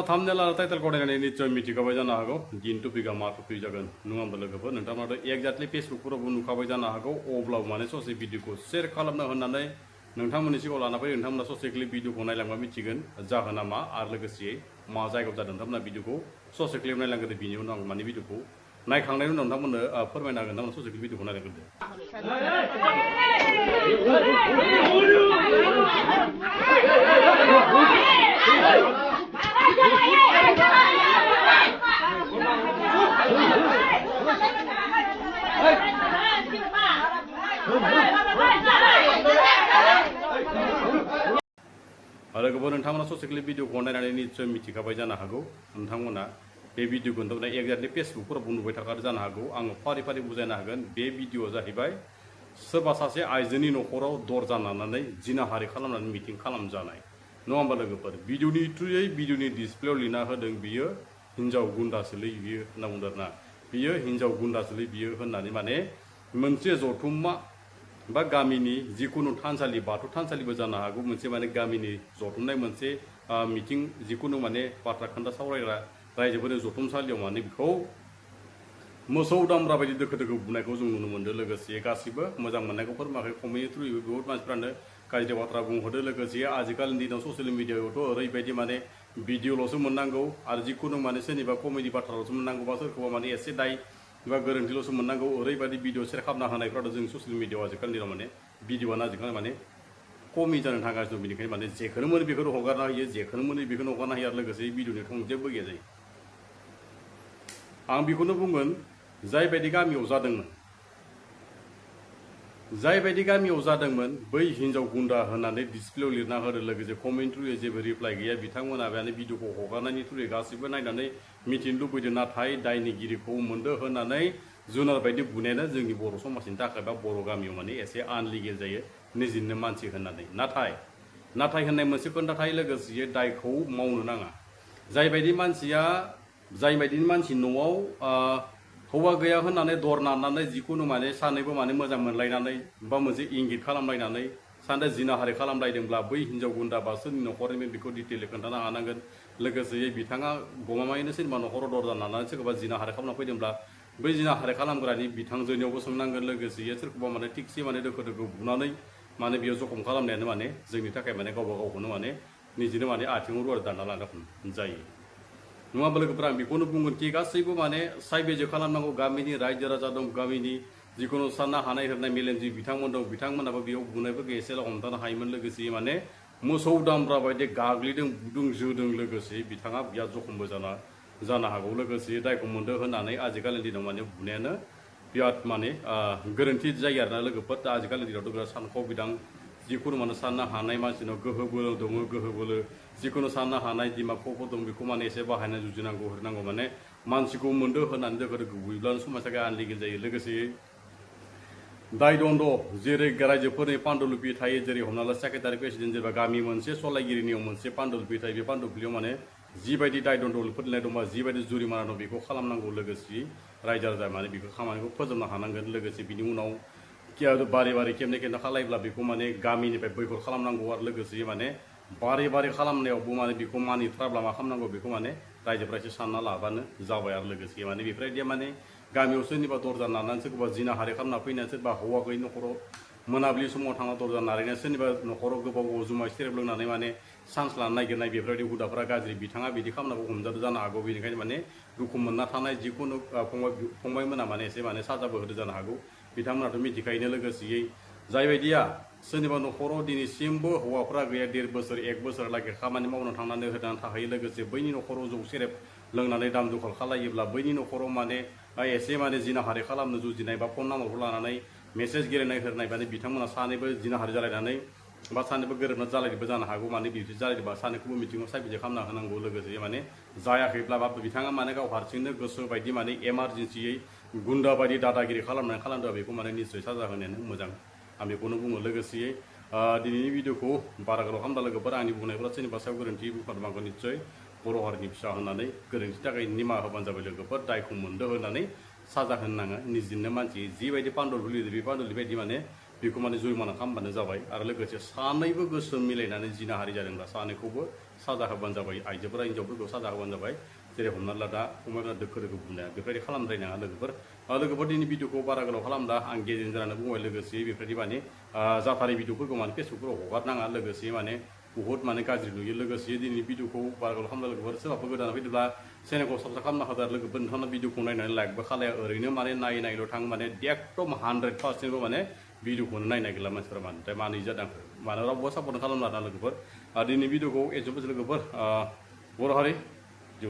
thumbnail आरो title गनायनानै निश्चय मिथिखाबाय जानो हागौ दिन टपिकआ मा टपिक जागोन नङा होमबा लोगोफोर नोंथांमोनाथ' एक्जाक्टलि फेसबुकफोरावबो नुखाबाय जानो हागौ अब्लाबो माने ससे भिडिअखौ शेयार खालामनो होननानै नोंथांमोननि सिगाङाव लाना फैयो नोंथांमोना ससे क्लिप भिडिअखौ नायलांबा मिथिगोन जाहोना मा आरो लोगोसे मा जायगायाव जादों नोंथांमोना भिडिअखौ ससे क्लिप नायलांग्रोदो बिनि उनाव आं माने भिडिअखौ नायखांनायनि उनाव नोंथांमोननो फोरमायनो हागोन नोंथांमोना ससे क्लिप भिडिअखौ नायलांग्रोदो आरो गोबां नोंथांमोना ससे क्लिप भिडिअखौ नायनानै निश्चय मिथिखाबाय जानो हागौ नोंथांमोना बे भिडिअखौ नोंथांमोना एक्जाक्टलि फेसबुकफोरावबो नुबाय थाखादो जानो हागौ आङो फारि फारि बुजायनो हागोन बे भिडिअआ जाहैबाय सोरबा सासे आइजोनि न'खराव दरजा नारनानै जिनाहारि खालामनानै मिटिं खालामजानाय नङा होमबा लोगोफोर भिडिअनि थ्रुयै भिडिअनि डिसप्लेआव लिरना होदों बियो हिन्जाव गुन्दासोलै बियो होनना बुंदों आरोना बियो हिन्जाव गुन्दासोलै बियो होननानै माने मोनसे जथुम्मा बा गामिनि जिकुनु थानसालि बाथौ थानसालिबो जानो हागौ मोनसे माने गामिनि जथुमनाय मोनसे मिटिं जिकुनु माने बाथ्रा खोन्था सावरायग्रा रायजोफोरनि जथुमसालियाव माने बेखौ मोसौ दामब्रा बायदि दोखो दोखो बुनायखौ जों नुनो मोन्दों लोगोसे गासिबो मोजां मोननायखौ फोरमायाखै कमेन्टनि थ्रुयै बहुत मानसिफ्रानो गाज्रि बाथ्रा बुंहरदों लोगोसे आजिखालिनि दिनाव ससियेल मिडियायावथ' ओरैबायदि माने भिडिअल'सो मोननांगौ आरो जिकुनु माने सोरनिबा कमेडि बाथ्राल'सो मोननांगौ बा सोरखौबा माने एसे दाय बा गोरोन्थिल'सो मोननांगौ ओरैबायदि भिडिअ शेयार खालामना होनायफ्राथ' जों ससियेल मिडियाआव आजिखालिनि दिनाव माने भिडिअआनो आजिखालि माने कमि जानो थांगासिनो दं बेनिखायनो माने जेखौनो मोनो बेखौनो हगारना होयो जेखौनो मोनो बेखौनो हगारना होयो आरो लोगोसे भिडिअनि थंजेबो गैया जायो आं बेखौनो बुंगोन जायबायदि गामियाव जादोंमोन बै हिन्जाव गुन्दा होननानै डिसप्लेआव लिरना होदों लोगोसे कमेन्ट थ्रुयै जेबो रिप्लाइ गैया बिथांमोना माने भिडिअखौ हगारनायनि थ्रुयै गासिबो नायनानै मिथिनो लुबैदों नाथाय दायनिगिरिखौ मोनदों होननानै जुनार बायदि बुनायानो जोंनि बर' समाजनि थाखाय बा बर' गामियाव माने एसे आनलिगेल जायो निजिनो मानसि होननानै नाथाय होननाय मोनसे खोथा थायो लोगोसे दायखौ मावनो नाङा जायबायदि मानसि न'आव हौवा गैया होननानै दर नारनानै जिकुनु माने सानैबो माने मोजां मोनलायनानै बा मोनसे इंगित खालामलायनानै सानैजों जिनाहारि खालामलायदोंब्ला बै हिन्जाव गुन्दा बा सोरनि न'खरनि बेखौ डिटेलै खोन्थानो हानांगोन लोगोसे बिथाङा गमामायैनो सोरनिबा न'खराव दरजा नारनानै सोरखौबा जिनाहारि खालामना फैदोंब्ला बै जिनाहारि खालामग्रानि बिथांजोनियावबो सोंनांगोन लोगोसे सोरखौबा माने थिगसे माने दोखो दोखो बुनानै माने बेयाव जखम खालामनायानो माने जोंनि थाखाय माने गावबा गावखौनो माने निजेनो माने आथिङाव रुवारि दानना लानो जायो नङा होमबा लोगोफोरा आं बेखौनो बुंगोन कि गासैबो माने सायबेज खालामनांगौ गामिनि रायजो राजा दं गामिनि जिकुनु साननो हानाय हरनाय मेलेमजिबि बिथांमोन दं बिथांमोनाबो बेयाव बुनायफोरखौ एसेल' हमथानो हायोमोन लोगोसे माने मोसौ दामब्रा बायदि गाग्लिदों बुदों जोदों लोगोसे बिथाङा बिराद जखमबो जानो हागौ लोगोसे दायखौ मोन्दों होननानै आजिखालिनि दिनाव माने बुनायानो बिराद माने गोरोन्थि जायो आरोना लोगोफोर दा आजिखालिनि दिनावथ' बिराद सानखाव बिदां जिकुनु माने साननो हानाय मानसिनाव गोहो बोलो दङ गोहो बोलो जिकुनु साननो हानाय दिमागफोर दं बेखौ माने एसे बाहायना जुजिनांगौ होनांगौ माने मानसिखौ मोन्दों होननानै दोखो दोखो बुयोब्लानो समाजा आनलिगेल जायो लोगोसे दाय दन्द' जेरै रायजोफोरनि पान्डुलिपि थायो जेरै हमना ला सेक्रेटारि प्रेसिडेन्ट जेनेबा गामि मोनसे सलायगिरिनियाव मोनसे पान्डुलिपि थायो बे पान्डुलिपियाव माने जिबायदि दाय दन्द'फोर लिरनाय दंबा जिबायदि जुरिमाना दं बेखौ खालामनांगौ लोगोसे रायजो राजा माने बेखौ खामानिखौ फोजोबनो हानांगोन लोगोसे बिनि उनाव बारे खेबनै खालायब्ला बेखौ माने गामिनिफ्राय बैकट खालामनांगौ आरो लोगोसे माने बारे खालामनायावबो माने बेखौ मानिथ्राब्ला मा खालामनांगौ बेखौ माने रायजोफ्रा एसे सानना लाबानो जाबाय आरो लोगोसे माने बेफोरबायदिया माने गामियाव सोरनिबा दरजा नारनानै सोरखौबा जिनाहारि खालामना फैनानै सोरबा हौवा गैयि न'खराव मोनाबिलि समाव थांना दरजा नारैनाय सोरनिबा न'खराव गोबाव जुमाय सेरेब लोंनानै माने चान्स लानो नागिरनाय बेफोरबायदि हुदाफोरा गाज्रि बिथाङा बिदि खालामनांगौ हमजादों जानो हागौ बेनिखायनो माने दुखु मोनना थानाय जिकुनु फंबायमोना माने एसे माने साजाबो होदो जानो हागौ बिथांमोनाथ' मिथिखायोनो लोगोसेयै जायबायदिया सोरनिबा न'खराव दिनैसिमबो हौवाफ्रा गैया 1.5 बोसोर 1 बोसोरलागै खामानि मावनो थांनानै होनानै थाहैयो लोगोसे बैनि न'खराव जौ सेरेब लोंनानै दाम दुखाल खालायोब्ला बैनि न'खराव माने एसे माने जिनाहारि खालामनो जुजिनाय बा फन नाम्बारखौ लानानै मेसेज गेलेनाय होनाय माने बिथांमोना सानैबो जिनाहारि जालायनानै बा सानैबो गोरोबना जालायनोबो जानो हागौ माने बिदि जालायबा सानैखौबो मिथिङाव सायबिजिर खालामना होनांगौ लोगोसे माने जायाखैब्ला बा बिथाङा माने गाव हारसिंनो गोसो बायदि माने एमारजेन्सियै गुन्दा बायदि दादागिरि खालामदों बेखौ माने निस्सय साजा होनायानो मोजां आं बेखौनो बुङो लोगोसेयै दिनैनि भिडिअखौ बारा गोलाव खालामदा लोगोफोर आंनि बुंनायफोरा सोरनिबा सायाव गोरोन्थि बुंफादों निस्सय बर' हारिनि फिसा होननानै गोरोन्थिनि थाखाय निमाहा होबानो जाबाय लोगोफोर दायखौ मोन्दों होननानै साजा होनो नाङा निजिनो मानसि जिबायदि पान्डुलिपि लिरो बे पान्डुलिपि बायदि माने बेखौ माने जुरिमाना खालामबानो जाबाय आरो लोगोसे सानैबो गोसो मिलायनानै जिनाहारि जादोंब्ला सानैखौबो साजा होबानो जाबाय आइजोफोरा हिन्जावफोरखौ साजा होबानो जाबाय जेरै हमना ला दा फंबायफोरा दोखो दोखो बुंनाया बेफोरबायदि खालामद्रायनाङा लोगोफोर दिनै भिडिअखौ बारा गोलाव खालामदा आं गेजेरजों जानानै बुंबाय लोगोसे बेफोरबायदि माने जाथारै भिडिअफोरखौ माने फेसबुकफोराव हगारनाङा लोगोसे माने बहुत माने गाज्रि नुयो लोगोसे दिनै भिडिअखौ बारा गोलाव खालामदा लोगोफोर सोरबाफोर गोदान फैदोंब्ला चेनेलखौ साबसक्राइब खालामना होदो लोगोफोर नोंथांमोना भिडिअखौ नायनानै लाइकबो खालाया ओरैनो माने नायनायल' थां माने एकदम 100% माने भिडिअखौनो नायनो नागिरला मानसिफोरा मानो मानो जादों मानो रावबो सापर्ट खालामला ना लोगोफोर दिनै भिडिअखौ एजोबोसो लोगोफोर बर' हारि